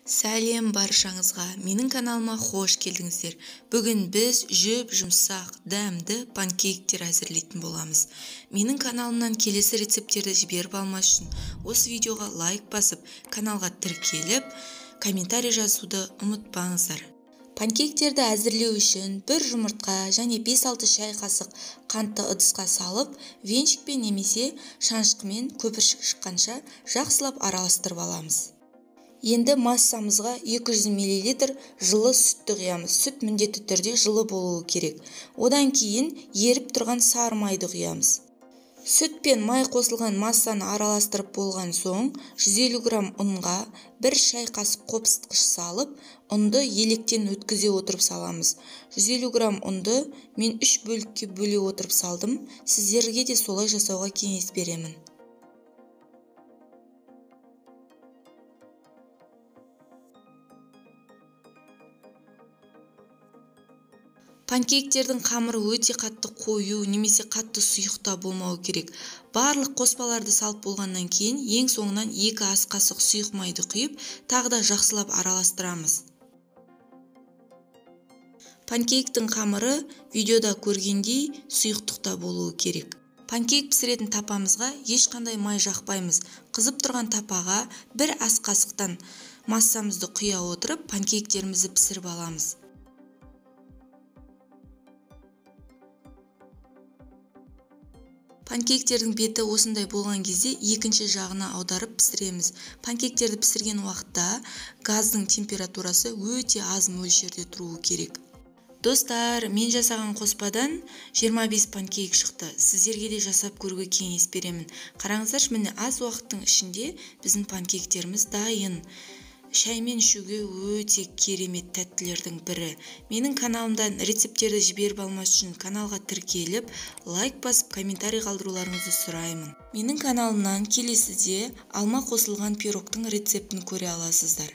Сәлем баршаңызға, менің каналыма хош келдіңіздер. Бүгін біз жұп-жұмсақ, дәмді панкейктер әзірлейтін боламыз. Менің каналымнан келесі рецепттерді жіберіп алмас үшін осы видеоға лайк басып, каналға тіркеліп, комментарий жазуды ұмытпаңыздар. Панкейктерді әзірлеу үшін бір жұмыртқа және 5-6 шай қасық қантты ыдысқа салып, венчикпен немесе шанышқымен көпіршік шыққанша жақсылап араластырып аламыз. Енді массамызға 200 мл жылы сүтті құямыз. Сүт міндетті түрде жылы болуы керек. Одан кейін еріп тұрған сары майды құямыз. Сүт пен май қосылған массаны араластырып болған соң 150 грамм ұнға 1 шай қасық қопсытқыш салып, ұнды електен өткізе отырып саламыз. 150 грамм ұнды мен 3 бөлікке бөле отырып салдым. Сіздерге де солай жасауға кеңес беремін. Панкейктердің қамыры өте қатты қою немесе қатты сұйықта болмауы керек. Барлық қоспаларды салып болғаннан кейін ең соңынан 2 ас қасық сұйық майды құйып, тағы да жақсылап араластырамыз. Панкейктің қамыры видеода көргендей сұйықтықта болуы керек. Панкейк пісіретін тапамызға ешқандай май жақпаймыз. Қызып тұрған тапаға 1 ас қасықтан массамызды құя отырып, панкейктерімізді пісіріп аламыз. Панкейктердің беті осындай болған кезде екінші жағына аударып пісіреміз. Панкейктерді пісірген уақытта газдың температурасы өте аз мөлшерде тұруы керек. Достар, мен жасаған қоспадан 25 панкейк шықты. Сіздерге де жасап көруге кеңес беремін. Қараңыздаршы, міне аз уақыттың ішінде біздің панкейктеріміз дайын. Шаймен ішуге өте керемет тәттілердің бірі. Менің каналымдан рецепттерді жіберіп алмас үшін каналға тіркеліп, лайк басып, комментарий қалдыруларыңызды сұраймын. Менің каналымнан келесіде алма қосылған пирогтың рецептін көре аласыздар.